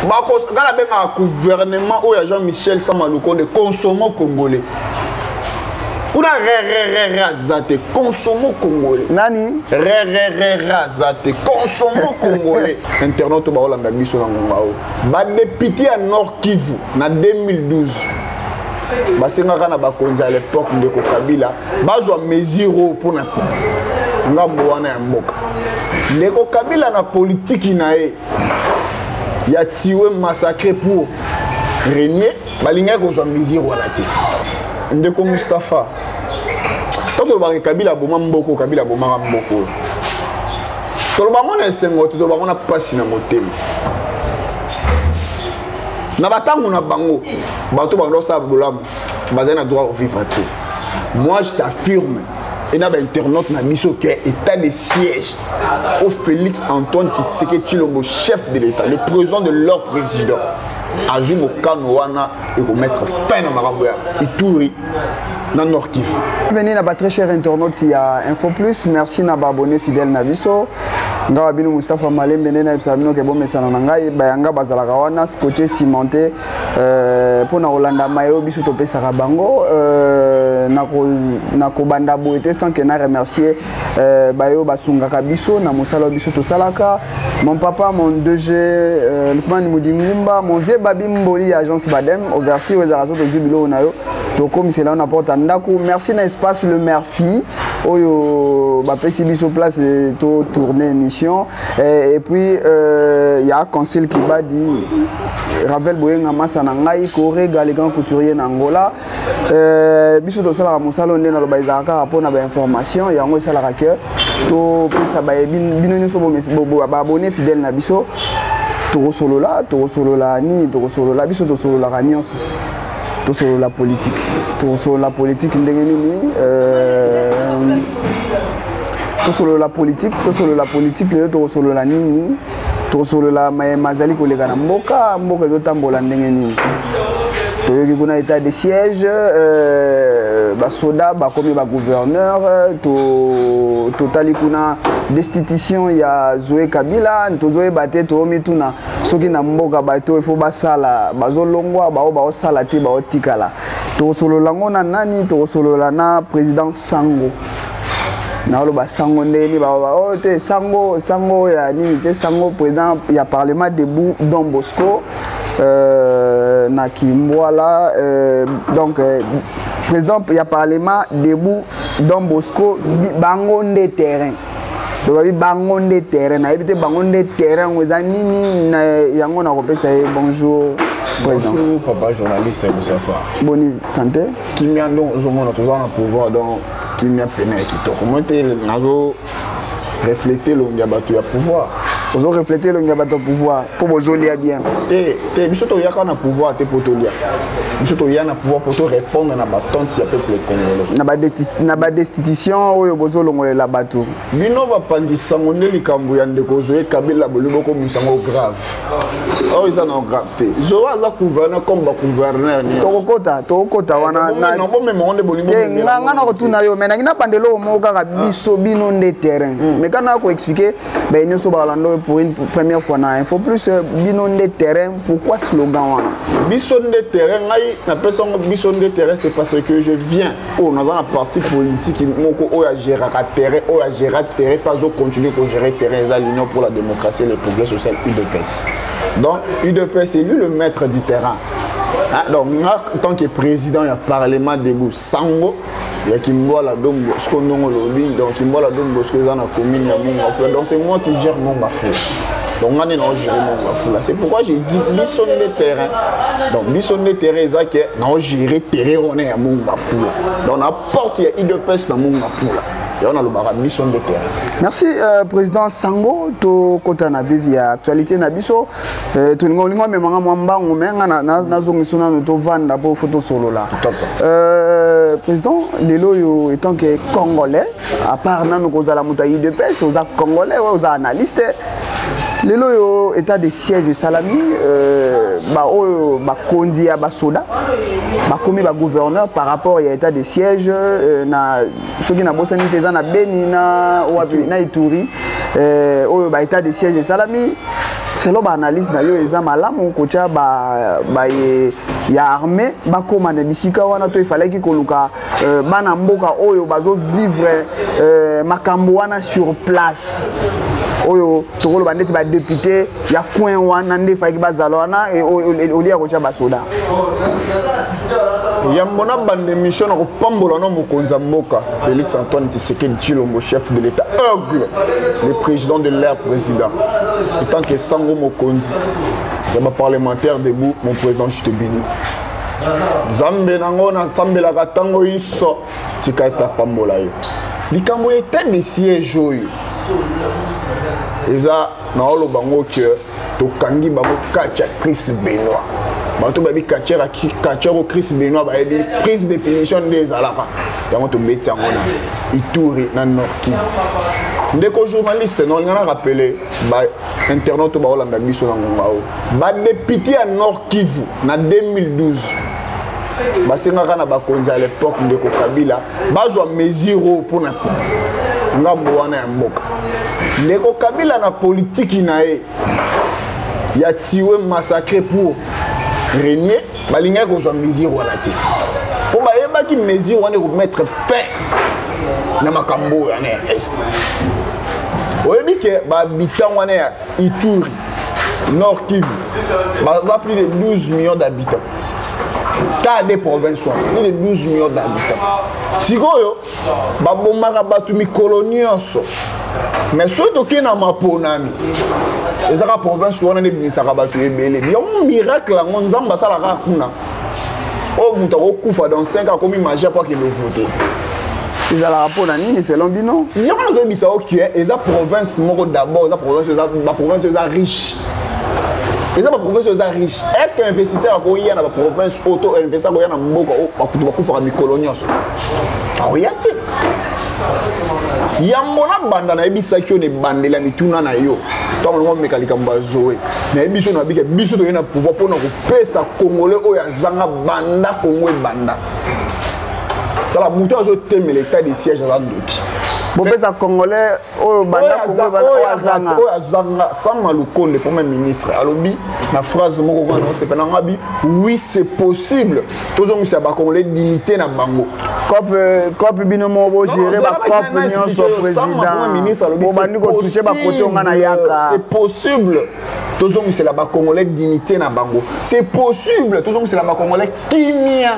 Nga nabengaka gouvernement oyo ya Jean Michel Sama Lukonde consomo congolais. Kuna rererere aza te, consomo congolais. Nani? Rererere aza te, consomo congolais. Internaute baolanda biso na ngonga oyo, badepute ya Nord Kivu na 2012 basengaka na bakonzi ya l'époque, ndeko Kabila, bazwa mesure oyo mpona ngambo wana ya mboka. Ndeko Kabila na politiki na ye ya tuer, massacre pour régner, balingaki kozwa mesure wana te. Ndeko Mustapha, to tolobaka Kabila aboma mboko, Kabila abomaka mboko. Toloba ngo na esengo te, toloba ngo na mpasi na motema. Na batango na bango, bato bando osala bolamu bazali na droit vivre te. Moi, je t'affirme et na bainternaute na biso ke état de siège au Félix Antoine Tshisekedi Tshilombo, chef de l'État, le président de leur président, azwi mokano wana ekomettre fin na makambo ya Ituri na Nord Kivu. Bienvenue na ba très chers internautes ya Info Plus. Merci na ba abonnés fidèles na biso. Nga bino Mustafa Malembe nde nayebisaka bino ke bomesana na ngai, bayanga bazalaka wana scotché, cimenté mpona kolanda maye oyo biso topesaka bango. Na kobanda boye te sans que na remercier baye oyo basungaka biso na mosala oyo biso tosalaka: mon papa, mon DG Lukmani Mudingumba, mon vieux Babi Mboli ya agence Badem Oversi oyo ezalaka so tozwi biloko na yo, tokomisela yo na porte ya ndako. Merci na espace Le Merfi oyo bapesi biso place totourne émission. Et puis ya Concile Kibadi, Ravel Boyenga, masa na ngai Korega, le grand couturier na Angola. Biso tosalaka mosala oyo nde naloba ezalaka kaka mpona bainformation. Yango esalaka ke topesa bino nyonso baabonné fidèle na biso. Tokosolola, tokosolola nini? Tokosolola, biso tosololaka nyonso. Tosolola politique, tokosolola politique ndenge nini? Tosolola politique, tosolola politique lelo. Tokosolola nini? Tokosolola mayema azali koleka na mboka. Mboka ezotambola ndenge nini? Toyoki kuna état de siège, basoda bakomi bagouverneur. Totali kuna destitution ya Zoe Kabila. Tozoyeba te, toyomituna soki na mboka bato ifo basala bazolongwa, bao baosala te baotikala. Tokosolola ngo na nani? Tokosolola na président Sango. Naoloba sango ndeni baoba oyo te, sango, sango ya nini te, sango président ya Parlement debout Don Bosco na Kimbwala. Donc président ya Parlement debout Don Bosco, bango nde terrain. Tobabi bango nde terrain, nayebi te bango nde terrain yango eza nini. Yango nakopesa ye bonjour, président. Bonjour, papa journaliste Mustafa. Boni santé? Kimia. Donc ozomona toza na pouvoir, donc kimia pene ya kitoko. Moi te, nazo refléter elongi ya bato ya pouvoir. Ozo refléter elongi ya bato ya pouvoir mpo bozolia bien? Te te, biso toyaka na pouvoir te mpo tolia. Biso toya na pouvoir mpo torépondre na batente ya peuple congolais. Na badestitution oyo bozolongolela bato. Bino bapanzi sango nde likambo ya ndeko Zoe Kabila boli bokomisa yango grave. Oyo eza na grave te. Zoe aza gouverneur comme bagouverneur. Tokokota, tokokota wana. Bomemango nde bolingi. Nga na kotuna yo, mais nangi nabanda eloko moko kaka. Biso, bino nde terrain, mais kana koexpliquer baye nyonso balanda oyo pour une première fois na Info Plus, bino nde terrain, pourquoi slogan wana? Biso nde terrain, ngai napesa yango biso nde terrain, c'est parce que je viens oyo naza na parti politique moko oyo agéraka terrain, oyo agéra terrain mpe azocontinue kogérer terrain, eza l'Union pour la démocratie et le progrès social, UDPS. Donc UDPS, c'est lui le maître du terrain. Hein, donc nga, en tant que président ya Parlement debout Sango ya Kimbwala Don Bosco, ndongo lobi, donc Kimbwala Don Bosco eza na commune ya Mont Ngafula. Donc c'est moi qui gère Mont Ngafula, donc nga nde naogérer Mont Ngafula. C'est pourquoi j'ai dit biso nde terrain. Donc biso nde terrain eza ke naogérer terrain wana ya Mont Ngafula, donc na porte ya UDPS na Mont Ngafula, yango nalobaka biso nde terrain. Merci, président Sango. Tokota na vive ya actualité na biso. Tolinga olinga omemanga mwa mbangu, me nga nazongisa nanu, tovanda mpo fo tosolola. Président, lelo oyo, étant que congolais, à part nanu kozala moto ya UDPS, oza congolais oyo oza analyste. Lelo oyo état de siège esalami, baoyo bakonzi ya basoda bakomi bagouverneur par rapport ya état de siège na soki nabosani te, eza na Beni na wapi, na Ituri, oyo ba état de siège esalami. Selon baanalyse na yo, eza malamu kotya baye ya armée bakóma na bisika wana, to efalaki koluka bana mboka oyo bazovivre makambo wana sur place, oyo tokoloba ndeti badéputé ya coin wana nde efalaki bazala wana olia ya kotya basoda? Yambo na banda émission, na kopambola na mokonzi ya mboka Félix Antoine Tshisekedi Tshilombo, chef de l'État, aigle, le président de l'air président. En tant que sango mokonzi ya baparlementaire debout, mon président, je te bénis. Nzambe nango nasambelaka ntango nyonso, tika ete apambola yo. Likambo ya état de siège oyo eza, naoloba ngo ke tokangi bango kati ya Chris Benoit. Bato bayebi catcheur Chris Benoit, bayebi prise définition nde ezalaka yango. Tobeti yango na Ituri, na Nord Kivu. Ndeko journaliste, naolinga na rappeler bainternaute baolanda biso na ngonga oyo, badéputé ya Nord Kivu na 2012 basengaka na bakonzi ya l'époque, ndeko Kabila, bazwa mesure oyo mpona ngambo wana ya mboka. Ndeko Kabila, na politiki na ye ya tuer, massacre pour régner, balingaki kozwa mesure wana te, mpo bayebaki mesure wana ekomettre fin na makambo oyo wana ya Est. Oyebi ke bahabitant wana ya Ituri, Nord Kivu, baza plus de 12 millions d'habitants. Kaka de province wana, plus de 12 millions d'habitants. Sikoyo babomaka bato mikolo nyonso, mais soki tokei na maponami, ezaka province wana nde ebimisaka bato ebele. Yango miracle yango Nzambe asalaka kuna, oyo moto akokufa dans 5 akomi majeur po akende vote. Ezalaka mpona nini selon bino? Yango nazoyebisa yo ke eza province moko d'abord, eza province, eza baprovince eza riche, eza baprovince eza riche. Est ce que investisseur akoya na baprovince oyo, to investisseur akoya na mboka oyo bakutu bakufaka mikolo nyonso? Akoya te. Yambo na banda, nayebisaki yo na ebandeli ya mituna na yo, ntango nango omeka likambo ya Zoe, nayebi so nabike biso toye na pouvoir mpona kopesa Congolais oyo azanga banda Kongo ebanda. Tala, moto azotemela état de siège aza ndoki. Bopesa Congolais oyo banda Kongo oyo azanga. Oyo azanga. Sama Lukonde, premier ministre, alobi na phrase moko kaka naosepela nanga bi: oui, c'est possible, tozongisa bacongolais dignité na bango. Cope bino moko bogérer bacope nyonso, président. Bobandi kotouche bakote onga na yaka. C'est possible, tozongisela bacongolais dignité na bango. C'est possible, tozongisela bacongolais kimia.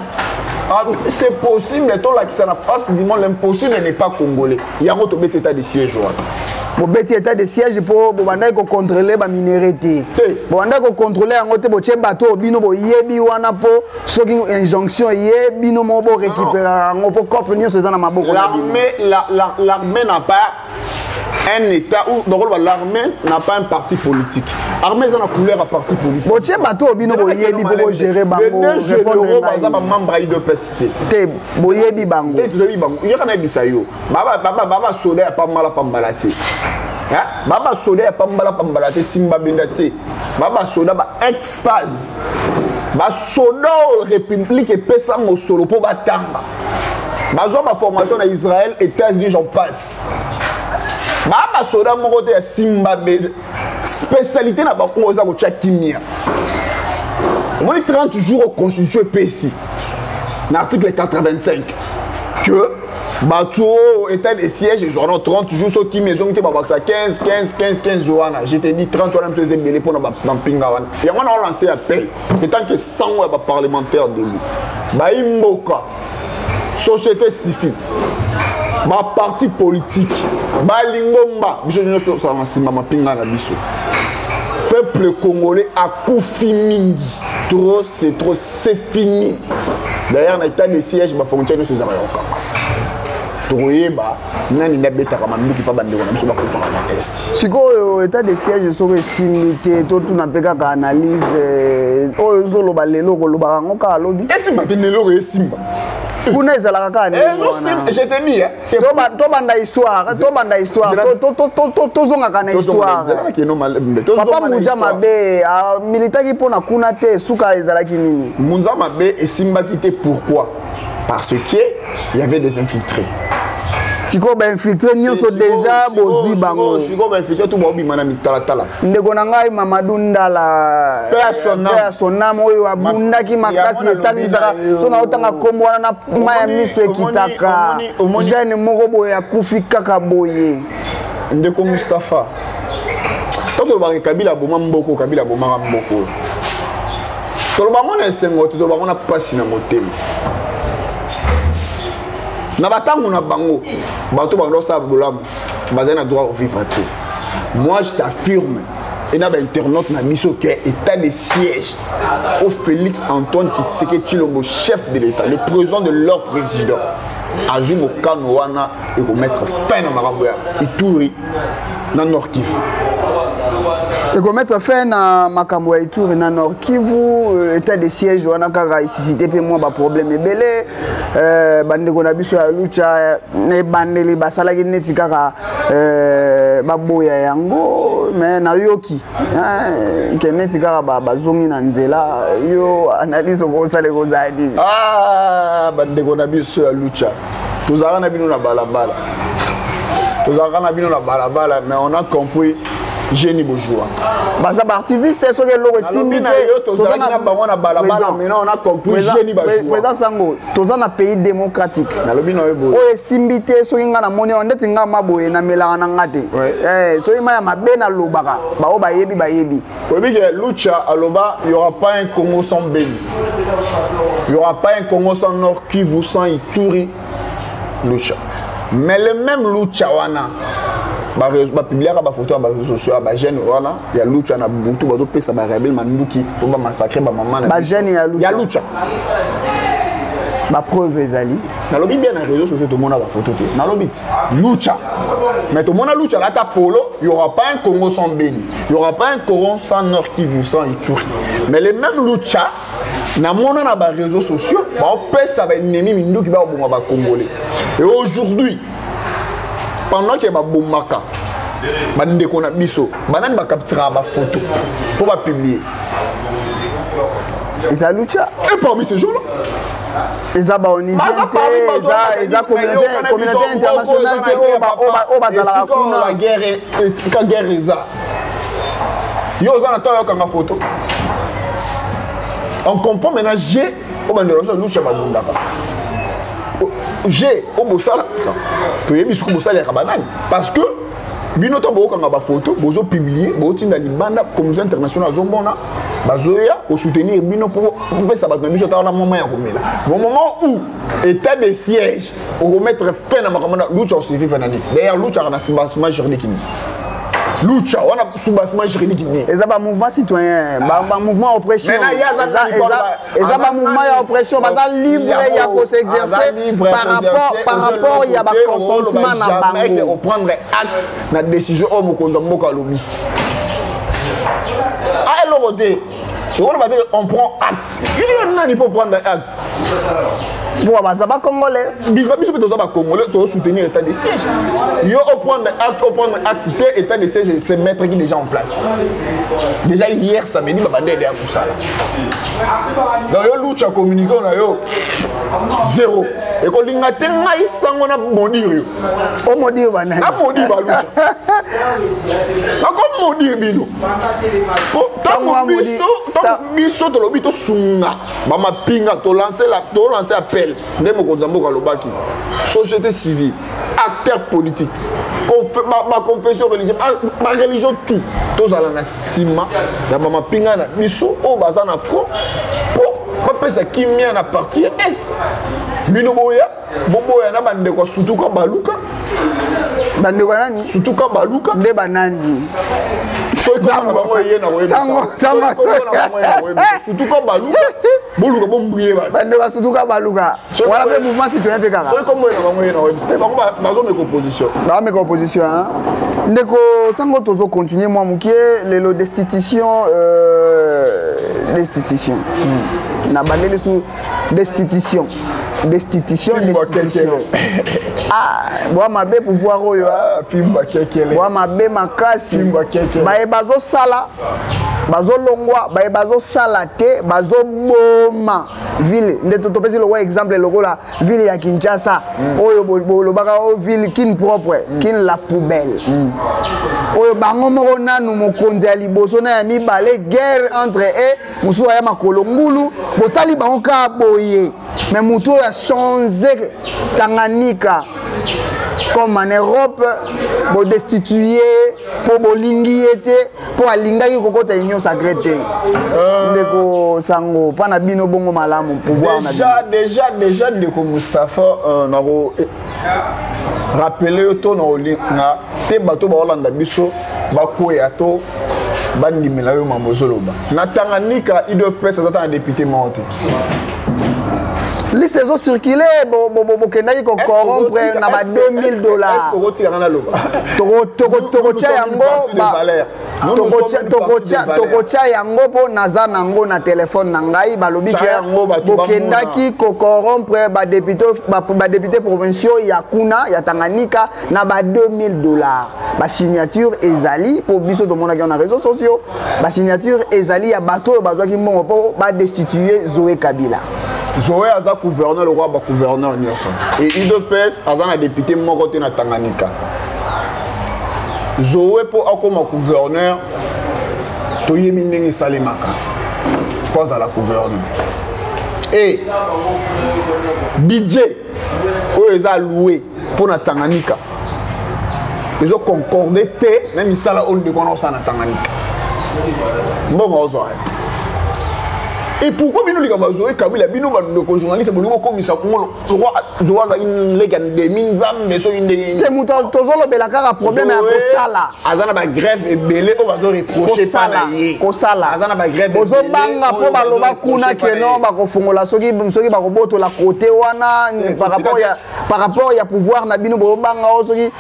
Ah, c'est possible, tolakisa na face du monde, l'impossible n'est pas congolais. Yango tobeti état de siège wana. Bobeti état de siège mpo bobandaki kocontrôle baminerais te. Bobandaki kocontrôle yango te. Botie bato oyo bino boyebi wana, mpo soki injonction ye, bino moko borécupéraka yango, mpo cope nyonso eza na maboko na bino. L'armée n'a pas un état ou donc l'armée n'a pas un parti politique. Armée eza na couleur ya parti politique. Botie bato oyo bino boyebi mpo bogérer bango. Les deux généraux baza bamembre ya UDPS te. Te, boyebi bango. Te, toyebi bango. Yoka, nayebisa yo, babasoda ya pambala pambala te, babasoda ya pambala pambala te, simba benda te, babasoda ba ex phase, basoda oyo république epesa mosolo mpo batanga, bazwa baformation na Israël, États-Unis, j'en passe. Baa basoda moko te ya simba be. Spécialité na bango eza kotya kimia. Omoni, 30 jours au constitution epesi na article 85 que bato oyo état de siège ezwaka na 30 jours. Soki kimia ezongi te, babakisa 15, 15, 15, 15 wana. Je te dis, 30 wana biso eza ebele mpona bampinga wana. Yango wana olance appel en tant que sango ya baparlementaire debout, bayi mboka, société civile, baparti politique, balingomba, biso nyonso tosala na nsima mapinga na biso. Peuple congolais akufi mingi, trop c'est trop, c'est fini. D'ailleurs, na état de siège, bafrontière nyonso ezalaka ya kokanga. Tokoyeba nani nde abetaka manduki mpa bandeko na biso bakufaka na Est. Sikoyo état de siège soki esimbi te, totuna mpe kaka analyse oyo ozoloba lelo, kolobaka yango kaka lobi. Esimba te, lelo esimba. Kuna ezalaka kaka ndenge wana. Je te dis. Tobanda histoire, tobanda histoire, tozongaka na histoire. Papa Munja Mabe amilitaki mpona kuna te, suka ezalaki nini? Munza Mabe esimbaki te. Pourquoi? Parce que il y avait des infiltrés. Sikoyo bainfiltre nyonso deja bozwi bango. Sikoyo bainfiltre tu baobima na mitalatala. Ndeko na ngai Mamadou Ndala, paix à son âme, oyo abundaki makasi, etangisaka so na otanga nkombo wana na mai ya miso ekitaka. Jeune moko boye akufi kaka boye. Ndeko Mustapha, to tolobaka Kabila aboma mboko, Kabila abomaka mboko. Tolobango na esengo te, tolobango na mpasi na motema. Na batango na bango, bato bando osala bolamu bazali na droit kovivre te. Moi, je t'affirme et na bainternaute na biso ke état de siège au Félix Antoine Tshisekedi Tshilombo, chef de l'État, le président de leur président, azwi mokano wana ekomettre fin na makambo ya Ituri na Nord Kivu. Ekomettre fin na makambo ya Ituri na Nord Kivu. État de siège wana kaka esuscité mpe mwa baproblème ebele. Bandeko na biso ya Lucha, na ebandeli basalaki neti kaka baboya yango, mais nayoki ke neti kaka bazongi na nzela. Yo, analyse okosala ekozala nini? Ah, bandeko na biso ya Lucha, tozalaka na bino na balabala, tozalaka na bino na balabala, mais on a compris génie bojouaka. Baza baactiviste, soki eloko esimbi te. Tozalaki na bango na balabala, maintenant on a compris génie bajouaka. Président Sango, toza na pays démocratique. Nalobi na yo boye. Oyo esimbi te, soki nga namoni awa ndeti nga ma boye, namelaka na nga te. Soki ma ya mabe, nalobaka, bao bayebi, bayebi. Oyebi ke Lucha aloba: il y aura pas un Congo sans Beni, il y aura pas un Congo sans Nord Kivu, sans Ituri. Lucha, mais le même Lucha wana bapubliaka bafoto ya baréseaux sociaux ya bajeune wana ya Lucha na butu, bazopesa barebelles manduki mpo bamassacre bamama na bajeune ya ya Lucha. Bapreuve ezali? Nalobi bien, na réseaux sociaux tomona bafoto te. Nalobi ti Lucha, mais tomona Lucha alata polo: il y aura pas un Congo sans Beni, il y aura pas un Congo sans Nord Kivu, sans Ituri. Mais le même Lucha, namona na baréseaux sociaux baopesa baennemi minduki, baoboma bacongolais. Et aujourd'hui, pendant ke babomaka bandeko na biso, banani bakaptiraka bafoto mpo bapublie? Eza Lucha. Et parmi ces gens là Eza baonusien te, eza communauté internationale te oyo bazalaka kuna. Guerre, esika guerre eza, yo oza na ntango oyokanga photo. On comprend maintenant g oyo bandeko biso Lucha babundaka, g oyo bosalaka, toyebi soki bosalelaka banani, parce que bino to bokokanga bafoto, bozopublie, botinda libanda, communauté internationale azomona, bazoya kosoutenir bino mpo kopesa bato na biso ata wana moment ya komela. Au moment où état de siège okomettre fin na makambo na Lucha, osurvivre na nini? D'ailleurs, Lucha aka na soubassement juridique nini? Lucha wana, soubassement juridique nini? Eza bamouvement citoyen, bamouvement oppression, eza bamouvement ya oppression. Baza libre ya kosexercer par rapport ya baconsentement na bango. Oprendre acte na décision oyo mokonzi ya mboka alobi, a eloko te. Okoloba te on prend acte. Yo nani mpo prendre acte? Po baza bacongolais. Biso mpe toza bacongolais, tozosoutenir état de siège. Yo oprendre acte, oprendre acte te, état de siège c'est mettre qui déjà en place. Déjà hier samedi babanda ede ya kosala. Donc yo Lucha, communiqué na yo zéro, ekolinga te. Ngai sango na modire yo. Omodire banani? Namodire balucha, nakomodire bino. Ntango biso tolobi tosunga bamapinga, tolance appel nde mokonzi ya mboka alobaki: société civile, acteur politique, baconfession religieuse, bareligion, tout, tozala na nsima ya bamapinga na biso oyo baza na front mpo bapesa kimia na partie ya Est. Bino boya boboya na bandeko ya sutuka baluka. Bandeko ya nani? Sutuka baluka. Nde banani? Soki kombo na bango eye na koyebisa, sutuka baluka, boluka bombrie bato. Bandeko ya sutuka baluka wana mpe mouvement citoyen mpe kaka. Soki kombo na bango ye na koyebisa te, bango bazomeka opposition. Bazomeka opposition. Ndeko Sango, tozocontinue mwa mokie. Lelo destitution, na bandeli su destitution, destitution, destitution. Ah, bwa mabe pouvoir oyo. Bwa mabe makasi. Baye bazosala. Bazolongwa, baye bazosala te, bazoboma ville. Nde topesi lokola exemple lokola ville ya Kinshasa. Oyo bolobaka o ville Kin propre, Kin la poubelle. Oyo bango moko nanu mokonzi ya liboso na ya mibale, guerre entre eux, mosusu aya makolo ngulu, botali bango kaka boye. Mais motu oyo achange Tanganyika comme en Europe, bodestitue mpo bolingi ye te, mpo alingaki kokota union sacrée te. Ndeko Sango, mpa na bino bongo malamu pouvoir na bino. Déjà ndeko Mustapha, nako rappeler yo to na olinga te, bato baolanda biso bakwea to bandimela yo mambo ozoloba. Na Tanganyika, UDPS aza ta na député moko te. Liste ezocircule, bokendaki kocorrompre na ba 2000 $. Okotikanga naloba. Tokotia yango, tokotia yango mpo naza nango na telefone na ngai. Balobi ke bokendaki kocorrompre badéputé provinciaux ya kuna ya Tanganyika na ba 2000 $. Basignature ezali, mpo biso tomonaki yango na réseaux sociaux. Basignature ezali ya bato oyo bazwaki mbongo mpo badestitue Zoe Kabila. Zoe aza gouverneur lokola bagouverneur nyonso, et UDPS aza na député moko te na Tanganyika. Zoe, mpo akóma gouverneur, toyebi ndenge esalemaka mpo azala gouverneur. E budget oyo eza alloué mpo na Tanganyika ezoconcorde te na misala oyo ndeko wana osala na Tanganyika. Mbongo ozwa. Et pourquoi bino likambo ya Zoe Kabila, bino bandeko journaliste, bolingi bokomisa kongo lokwa Zoe azalaki leki ya ndemi Nzambe soki ndenge? Te, moto tozolobela kaka problème ya kosala. Aza na bagrève ebele oyo bazoreproche pa na ye. Kosala. Aza na bagrève. Bozobanga mpo baloba kuna keno bakofongola, soki bakobotola kote wana par rapport ya pouvoir na bino. Bozobanga o soki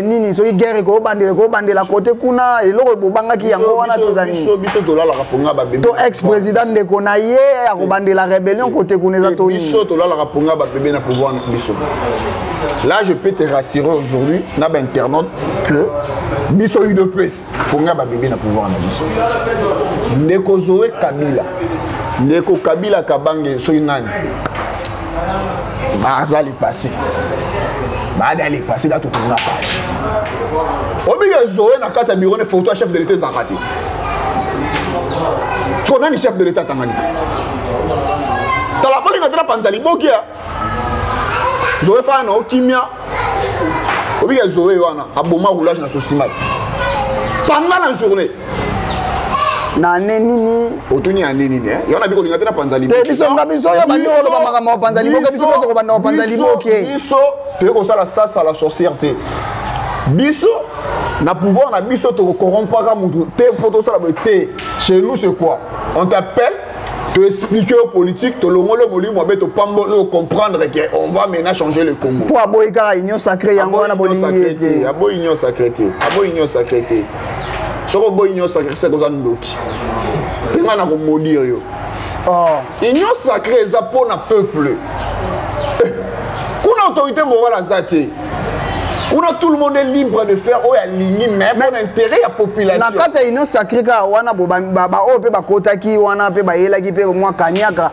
nini, soki guerre ekobandela kote kuna. Eloko bobangaki yango wana tozani. Biso tolalaka mponga babebe. To ex président ndeko na ye akobandela rébellion kote kuna, eza to nini? Biso tolalaka mponga babebe na pouvoir na biso. Là, je peux te rassurer aujourd'hui na bainternaute que biso UDPS, mponga babebe na pouvoir na biso. Ndeko Zoe Kabila, ndeko Kabila Kabange, soki nani, baza le passé, baada le passé da tokonga page. Obike Zoe na kati ya bureau ne, photo ya chef de l'État ezalaka te. Soko nani chef de l'État Tanganyika? Tala, bolinga te na panza liboki ya Zoe. Fana na okimia. Obike Zoe wana aboma roulage na sosima te pendant la journée. Na ane nini? Otuni ane nini? Yo na biko kolinga te na panza liboki. Te, biso nga, biso yo bandi koloba makambo ya kopanza liboke, biso mpe tokobanda kopanza liboke. Biso toye kosala sasa la sorcière te. Biso na pouvoir na biso, tokokorrompaka mutu te mpo tosala boye te. Chez nous, c'est quoi? On t'appelle, toexpliquer aux politique, tolongoli molimo abe, topamboli, comprendre que on va maintenant changer le Congo. Mpo aboyi kaka union sacrée, yango wana bolingi ye te. Aboyi union sacrée te, aboyi union sacrée te. Soki oboyi union sacrée, seke oza ndoki mpe ngai na komodire yo. Oh. Union sacrée eza mpo na peuple. Kuna autorité morale aza te. Kuna tout le monde est libre de faire oyo alingi, mais mpo na intérêt ya population. Na kati ya union sacrée kaka wana, baoyo mpe bakotaki wana mpe bayelaki mpe mwa kaniaka.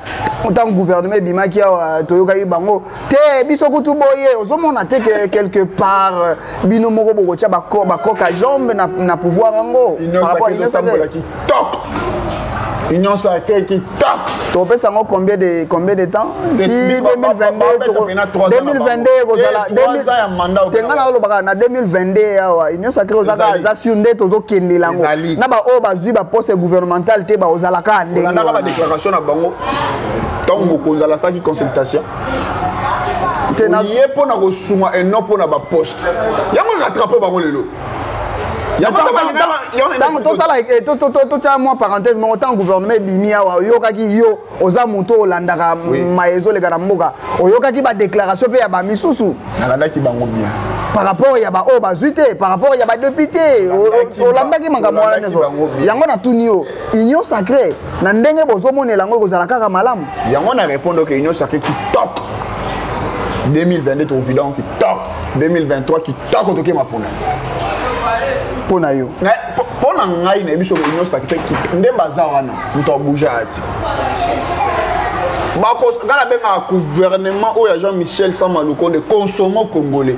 Ntango gouvernement ebimaki awa, toyokaki bango te. Biso kutu boye, ozomona te ke quelque part bino moko bokotya bakoka jambe na pouvoir yango? Union sacrée ezotambola kitoko, union sacrée kitoko. Topesa yango combien de temps? Ti 2022, 2022 ekozala te. Nga na olobaka na 2022 awa, union sacrée ozaka, aza sur nde tozokendela yango na baoyo bazwi baposte gouvernemental te, baozalaka ndenge. Olandaka badéclaration na bango ntango mokonzi alasalaki consultation ye mpo na kosunga eno mpo na baposte, yango rattrape bango lelo. Ntango tosala, totya mwa parenthèse moko. Ntango gouvernement ebimi awa, oyokaki, yo oza moto olandaka maye ezoleka na mboka, oyokaki badéclaration mpe ya bamisusu? Nalandaki bango bien. Par rapport ya baoyo bazwi te, par rapport ya badéputé, olandaki makambo wana nyonso? Yango natuni yo, union sacrée na ndenge bozomonela yango, ekozala kaka malamu? Yango na répondre ke union sacrée kitoko. 2022 tokovida yango kitoko, 2023 kitoko, tokema mpona Mpo na yo? Mpo na na ngai nayebi soki union sacrée nde baza wana moto abouge aya te. Ngai nabengaka gouvernement oyo ya Jean Michel Sama Lukonde consomo congolais.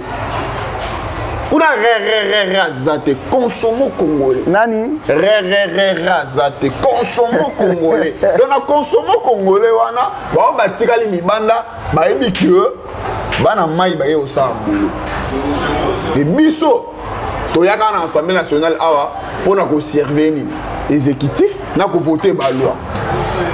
Kuna rererere aza te, consomo congolais. Nani? Rererere aza te, consomo congolais. Donc na consomo congolais wana, bao batikali libanda bayebi ke bana mai baye kosala boulot. E biso toyaka na Assemblée nationale awa mpona koserve nini? Exécutif na kovote baloi.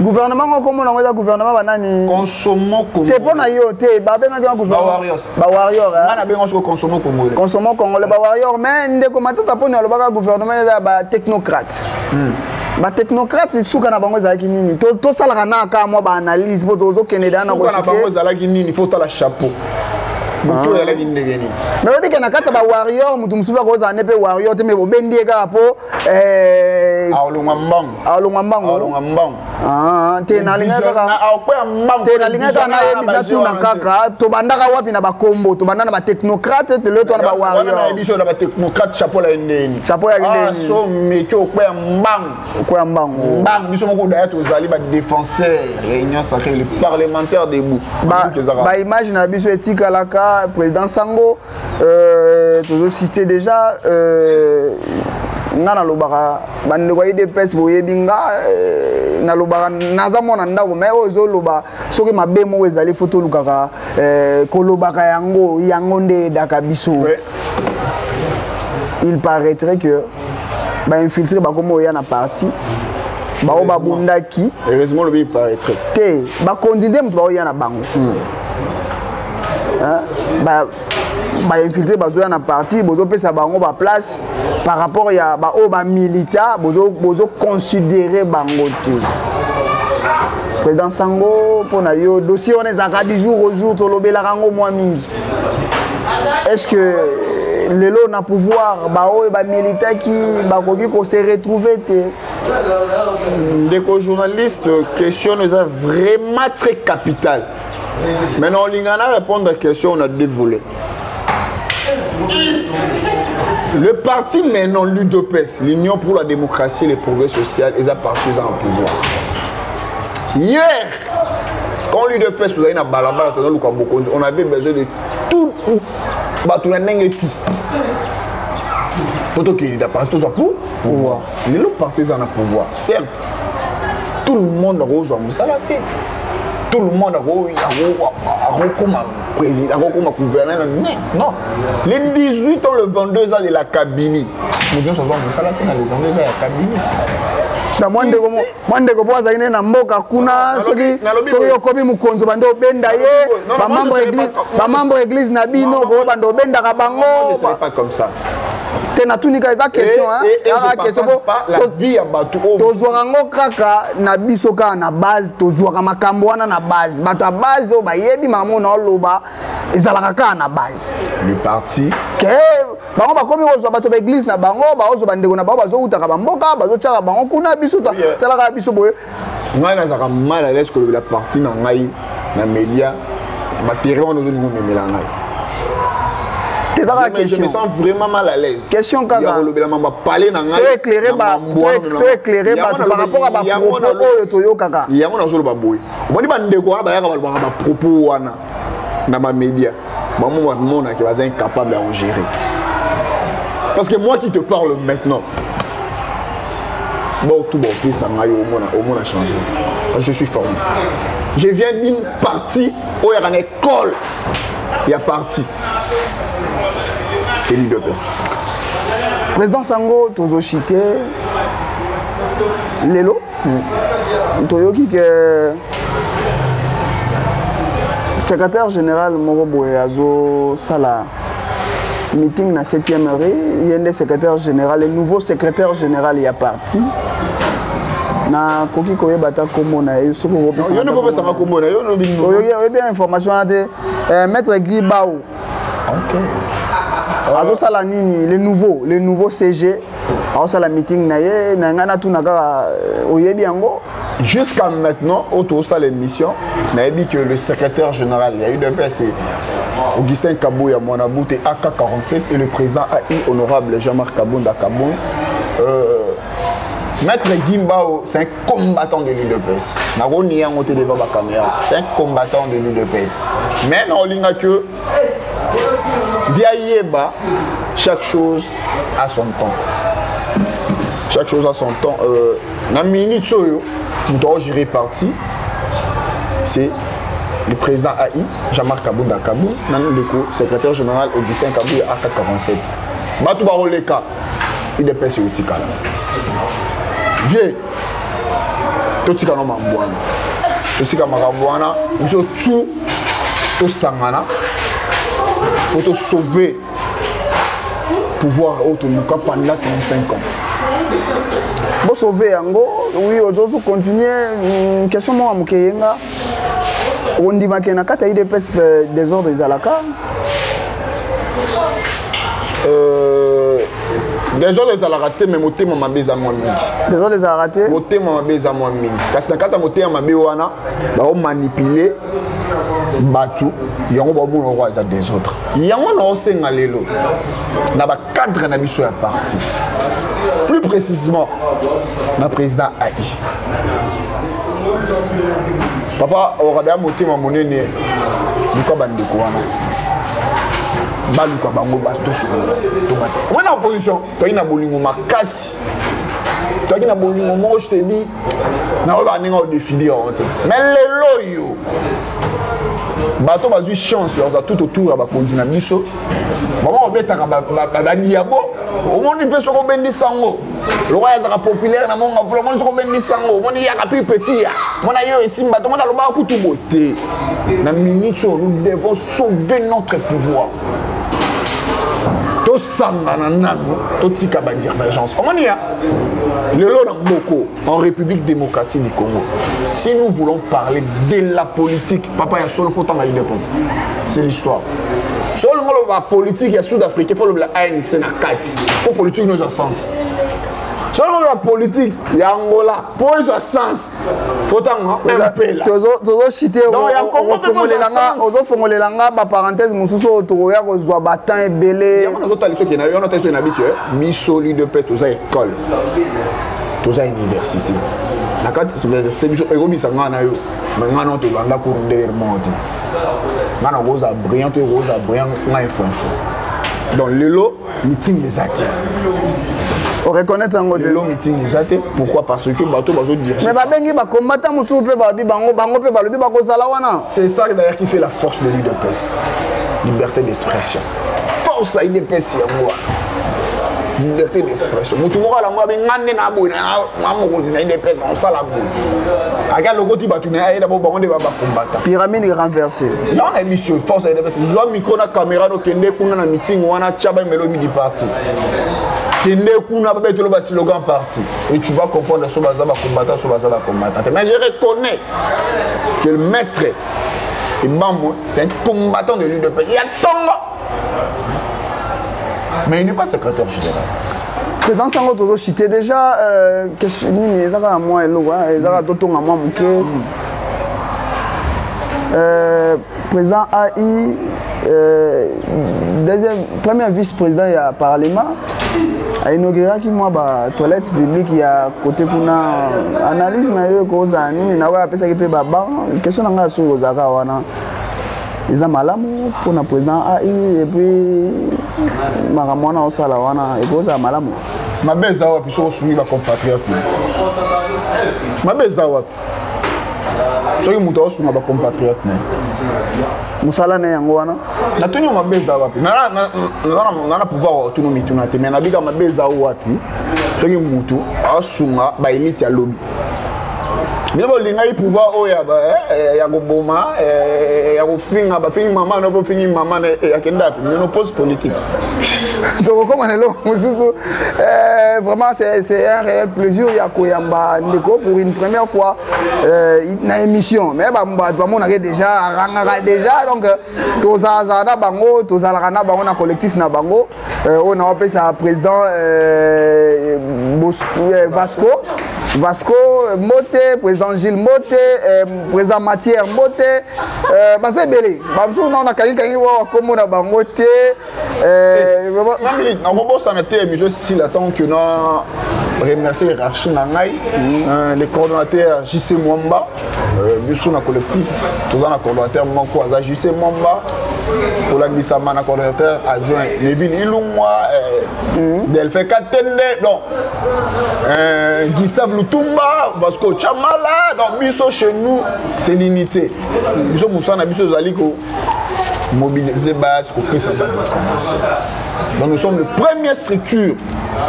Gouvernement ngo komona ngo eza gouvernement banani? Consomo. Te, mpo na yo te, babengaki yango gouvernement bawarrior. Nga nabenga soko consomo congolais. Consomo congolais, bawarrior. Mais ndeko Matata mponi alobaka gouvernement eza batechnocrate. Batechnocrate, suka na bango ezalaki nini? Tosalaka na kaka mwa baanalyse mpo tozokende da. Na bango ezalaki nini? Faut tala chapeau, moto oyo alaki ndenge nini. Mais oyebi ke na kati ya bawarrior, motu mosusu akozala ne mpe warrior te, mais obendi ye kaka mpo Aolongwa mbangu. Aolongwa mbangu. Aolongwa mbangu. Te, nalingaki kaka te, nalingaki kaka nayebi, natuna kaka tobandaka wapi na bakombo. Tobanda na batechnocrate, lelo to na bawarrior. Nayebi so na batechnocrate, chapeau la ye ndeni. Chapeau ya ndeni. So meki okwea mbangu. Okwea mbangu. Mbangu. Biso moko daya tozali badéfenseur réunion sacrée, le parlementaire debout. Baimage na biso etikalaka. Président Sango, tozocite déjà, nga nalobaka, bandeko ya UDPS boyebi nga, nalobaka naza mwana ndako, mais oyo ezoloba soki mabe moko ezali, fo tolukaka kolobaka yango, yango nde edaka biso. Il paraîtrait que bainfiltré bakoma oya na parti, bao babundaki. Heureusement lobi "il paraîtrait". Te, bakonzi nde moto baoya na bango. Bainfiltré bazoya na parti, bozopesa bango baplace par rapport ya baoyo bamilita, bozoconsidere bango te. Président Sango, mpo na yo, dossier wana ezalaka du jour au jour, tolobelaka yango mwa mingi. Est ce que lelo na pouvoir, baoyo bamilitaki bakoki kose retrouver te? Ndeko journaliste, question eza vraiment très capitale. Maintenant, olinga na répondre à question, on a deux volets. Le parti maintenant, l'UDPS, l'Union pour la démocratie et le progrès social, eza parti eza en pouvoir. Hier, quand l'UDPS ozali na balabala, tozoluka bokonzi, on avait besoin de tout, bato na ndenge tout po tokende na parti, tozwa pour pouvoir. Lelo parti eza na pouvoir. Certes, tout le monde akozwa mosala te, tout le monde akokoma président, akokoma gouverneur. Non, les 18 ans, le 22 ans de la Kabilie, moto nyonso azwa mosala te na le 22 ans ya Kabilie. Na mwa ndeko mpo azalaki nde na mboka kuna, soki okomi mokonzi, bande obenda ye, bamembre église na bino ko bande obendaka bango. Pas comme ça. Te, natunika, eza question, question. Tozwaka yango kaka na biso, kaka na base. Tozwaka makambo wana na base, bato ya base oyo bayebi makambo na oloba, ezalaka kaka na base. Le parti Ke bango bakomi kozwa bato ba église na bango, baozwa bandeko na bango, bazowutaka bamboka, bazotiaka bango kuna. Biso talaka biso boye. Ngai nazalaka mal à l'aise kolobela parti na ngai na média. Baterrain wana ozolinga omemela ngai. Ezaka. Je me sens vraiment mal à l'aise. Question kaka. Ya kolobela mambo pale na ngai. Toéclaire bato par rapport à bapropos oyo toyokaka. Yango nazoloba boye, omoni bandeko wana bayaka, balobaka bapropos wana na bamédia, bango bamonaki baza incapable ya kogérer. Parce que moi qui te parle maintenant, bon, tout bon, pesa ngai omona, omona changé. Je suis formé, je viens d'une partie oyo yaka na école ya parti, c'est l'UDPS. Président Sango, tozochite lelo, toyoki ke secrétaire général moko boye azosala meeting na 7e rue. Ye nde secrétaire général, le nouveau secrétaire général ya parti. Nakoki koyeba ata nkombo na ye? Soki okopesanga nkombo na yo. Oyebi information wana te? Maître Guy Bao azosala nini? Le nouveau CG azosala meeting na ye. Na ngai natuna kaka, oyebi yango? Jusqu'à maintenant oyo tozosala émission, nayebi que le secrétaire général ya UDPS, c'est Augustin Kabuya Mwanabute AK47, et le président AI, honorable Jean-Marc Kabunda Kabund. Maître Gimbao, c'est un combattant de l'UDPS. Naroni yango te devant ma caméra. C'est un combattant de l'UDPS. Mais naolinga que via yeba, chaque chose a son temps. Chaque chose a son temps. Na minute oyo, moto agérer parti, c'est le président AI, Jean-Marc Kabunda Kabou, nanu ndeko, secrétaire général Augustin Kabou ya AK47. Bato bakoleka, UDPS etikala. Vieux, totika no mambo wana. Totika makambo wana, biso tout tosangana po tosauver pouvoir oyo toluka pendant 35 ans. Bosauve yango, oui, ozozo continuer. Question moko ya moke yenga, ondimake na kati ya UDPS désordre ezalaka? Désordre ezalaka te, mais motema mabe eza mwa mingi. Désordre ezalaka te? Motema mabe eza mwa mingi, kasi na kati ya motema mabe wana baomanipule bato yango, baomona oko eza désordre. Yango naosenga lelo na bacadre na biso ya parti, plus précisément na président AI, papa okada ya motema monene, luka bandeko wana, baluka bango, tosolola, tobata. Omoi na opposition toyaki na bolingo makasi, toyaki na bolingo moko, je te dis, naoyeba ndenge odéfinir yango te. Mais lelo oyo bato bazwi chance ya kozala tout autour ya bakonzi na biso, bango babetaka badiabo. Omoni mpe soki obendisa yango, lokola azaka populaire na monga vula, omoni soki obendisa yango, omoni yaka pi petit ya mona ye esimba te, omoni alobaka kutu boye te. Na minute oyo, nous devons sauver notre pouvoir. Tosangana nanu, totika badivergence. Omoni ya lelo na mboko, en République démocratique du Congo, si nous voulons parler de la politique, papa, ya solo, faut tanga UDPS, c'est l'histoire. So olingo loba politique ya sud africain, faut lobela ANC na kati mpo politique no ezwa sens. So olingo loba politique ya Angola, mpo ezwa sens, faut tanga MPLA. Tozochite, ozofongolela nga baparenthèse mosusu oyo tokoya kozwa batemps ebele. Yango nazotala soki na yo, natali soki na biki biso l'UDPS toza école, toza université. Na kati université biso ekobisa ngai na yo, mais ngai na tolanda cours ndenge moko te. Ngai nakoza brillant to ekoza brillant, ngai info info. Donc lelo meeting eza te. Oreconnaître yango te? Lelo meeting eza te. Pourquoi? Parce que bato bazodirige. Mais babengi bakombata mosusu mpe balobi, bango mpe balobi bakozala wana. C'est ça d'ailleurs qui fait la force de l'UDPS, liberté d'expression. Force ya UDPS yango wana, liberté d'expression. Motu moko alango abe nga nde na boye na mokonzi na UDPS, naosala boye, ake alokoti bato na ye, ayeda bo bango nde bakombata. Pyramide renversée. Yango na yebi sur force ya UDPS. Zwa micro na caméra, nokende kuna na meeting wana, tia bamelo midi parti, kende kuna babetelo baslogan parti et tu vas comprendre so baza bacombattant, so baza bacombattant te. Mais je reconnais que le maître Ebambo, c'est un combattant de l'UDPS. Il y a tongo, mais il n'est pas secrétaire général. Président Sango, tozochite déjà, question nini eza kaka mwa eloko eza kaka totonga mwa moke. Président AI, deuxième, premier vice-président ya parlement, ainauguraki mwa batoilette publique ya kote kuna. Analyse na yo ekozala nini na oyo apesaki mpe baban? Question na ngai soki ozalaka wana, eza malamu mpona président AI et puis makambo wana osala wana ekozala malamu? Mabe eza wapi soki osungi bacompatriote? Mabe eza wapi soki moto aosunga bacompatriote na ye? Mosala na yango wana. Natuni yo, mabe eza wapi? Nga na pouvoir otuna mituna te, mais nabika, mabe eza wapi soki motu aosunga baélite ya lobi? Bino bolingaki pouvoir oyo ya koboma, ya kofinga, bafingi mama no mpo fingi mama na akenda api ménopause politique. Tokokoma na eloko mosusu. Vraiment, c'est un réel plaisir ya koyamba ndeko pour une première fois na émission, mais bato bamonaki déjà, arangaka déjà. Donc tozalazala na bango, tozalaka na bango na collectif na bango oyo naopesa président Vasco, Vasco Mbote, président Gilles Mbote, président Matière Mbote, baza ebele. Bamosusu nao nakangikangi wa bakombo na bango te. Nakobosana te, émission esila tant que na remercier hiérarchie na ngai, les coordonnateurs JC Mwamba, biso na collectif toza na coordonnateur moko aza JC Mwamba, kolandisama na coordonnateur adjoint Neville Ilungwa, Delphin Katende, donc Gustave Lutumba, Vasco Chamala. Donc biso, chez nous, c'est l'unité. Biso, mosala na biso ezali ko mobiliser base, kopesa base information. Donc nous sommes le première structure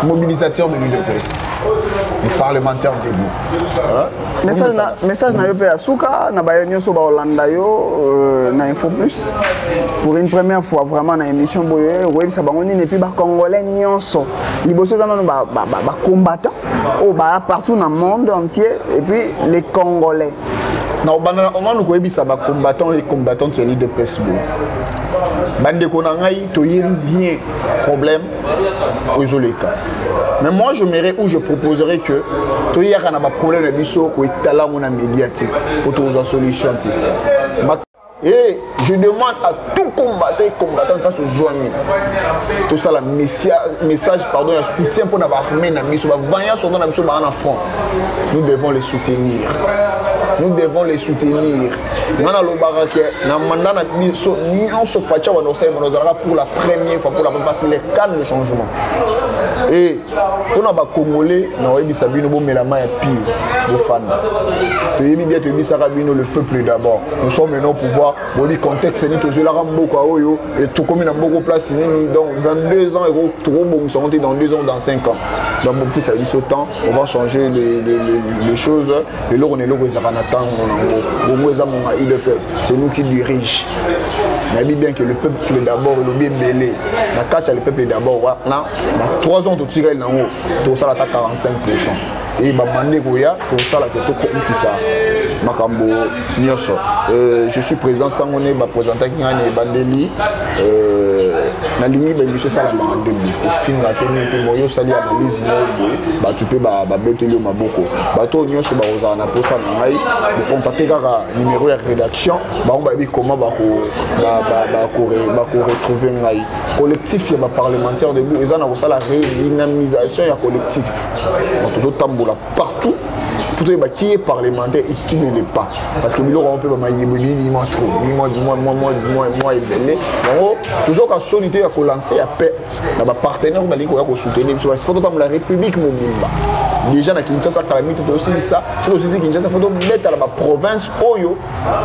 mobilisateur de l'UDPS, les parlementaires debout. Voilà. Message na yo mpe ya suka na baye nyonso baolanda yo na Info Plus pour une première fois vraiment na émission boye, okoyebisa bango nini? Et puis bacongolais nyonso, liboso eza nano bacombattant oyo baya partout na monde entier et puis les Congolais. Na obanda nanu koyebisa bacombattant et combattante ya l'UDPS boye: bandeko na ngai, toyebi bien problème oyo ezoleka, mais moi j'aimerais ou je proposerais que toyaka na baproblème na biso koetala yango na média te, po tozwa solution te. Et je demande à tout combattant et combattant place ozwami, tosala message, pardon, ya soutien mpona baarmée na biso, bavaillant soldats na biso baa na front. Nous devons les soutenir, nous devons les soutenir. Nga nalobaka ke na mandat na biso nyonso, Fatshi banda kosala, banda ozalaka pour la première fois, pour la première, parce que les cannes de changement. Et mpona bacongolais, nakoyebisa bino: bomela mai ya pire, bofanda. Toyebi bien, toyebisaka bino, le peuple d'abord. Nous sommes maintenant au pouvoir. Boyebi contexte nini tozwelaka mboka oyo, tokomi na mboka place nini. Donc 22 ans, tokobongisa yango te dans 2 ans ou dans 5 ans. Donc bopesa biso temps, on va changer les choses. Eloko na eloko ezalaka na ntango nango. Bongo eza monga UDPS, c'est nous qui dirige. Nayebi bien que le peuple d'abord elobi ebele na kati ya le peuple d'abord wana. Na 3 ans totikali nango, tosala ata 45 % e bamande koya, tosala ke tokokisa makambo nyonso. Je suis président Sango ne baprésentaki ngai na ebandeli. Nalingi baémission esalamaka ndenge kofinga te, nini te. Moyo osali analyse moko boye, bato mpe babeteli yo maboko. Bato oyo nyonso bakozala na posa na ngai, bocontacte kaka numéro ya rédaction, bango bayebi comment bakoretrouve ngai. Collectif ya baparlementaire debout eza na kosala redynamisation ya collectif. Tozotambola partout pour toyeba qui est parlementaire et qui ne l'est pas, parce que biloko yango mpe bamayebo ebimi mwa trop, mwa mwa mwa mwa mwa mwa ebele. Yango tozoka soni te ya kolancer ya paix na bapartenaire oyo balingi koya kosoutenir biso. Faut totambola république mobimba. Déjà na Kinshasa, kala mingi tosilisa. Soki tosilisi Kinshasa, faut tobetala baprovince oyo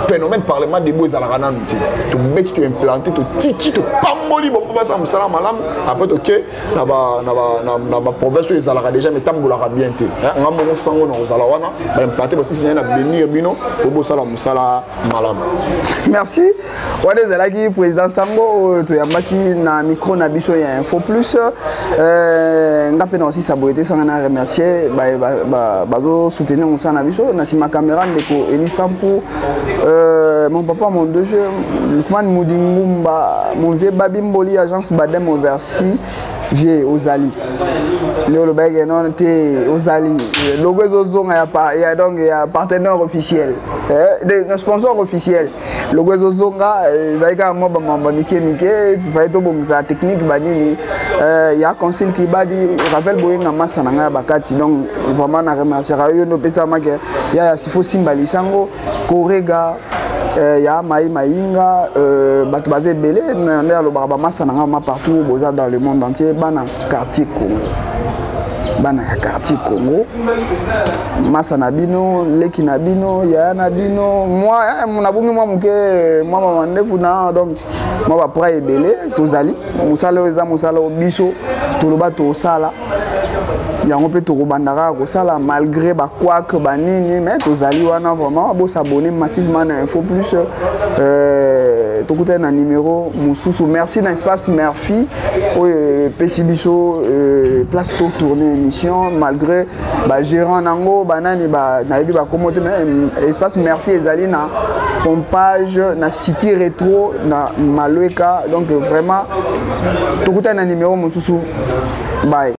phénomène parlement debout ezalaka nanu te. Tobeti, toimplante, totiki, topamboli bango mpo basala mosala malamu. Après toke na baprovince oyo ezalaka déjà mais etambolaka bien te. Nga moko sango na kozala wana, baimplante basisi naye na bénir bino po bosala mosala malamu. Merci. Wana ezalaki président Sango oyo toyambaki na micro na biso ya Info Plus. Nga mpe na osisa boye te sanga na remercier bazosoutenir mosala na biso. Na nsima caméra, ndeko Eli Sampu, mon papa, mon DG Lukman Mudingumba, mon vieux Babi Mboli, agence Badem Oversi. Vieux ozali nde olobaki non te, ozali logo ezozonga ya donc ya partenaire officiel, sponsor officiel. Logo ezozonga, ezali kaka mwa bamamba mike mike, fallait tobongisa technique banini ya concile kibadi rappel boyenga masa na ngai ya bakati. Donc vraiment na remerciera yo nde opesamaki ya sifo simba lisango korega ya mai mayinga. Bato baza ebele nde alobaka bamasa na ngai ma partout boza dans le monde entier. Bana quartier Congo, bana ya quartier Congo, masa na bino, leki na bino, yaya na bino, mwa nabungi mwa moke, mwa mama ndefu na donc mwa bapra ebele. Tozali mosala oyo eza mosala oyo biso toloba tosala yango mpe tokobanda kaka kosala malgré bakwake banini, mais tozali wana. Vraiment, bosabonner massivement na Info Plus. Tokutani na numéro mosusu. Merci na espace Merfi oyo epesi biso place totourne émission, malgré bagérant nango banani nayebi bakomo te, mais espace Merfi ezali na pompage na City Rétro na Malweka. Donc vraiment, tokutani na numéro mosusu. Bye.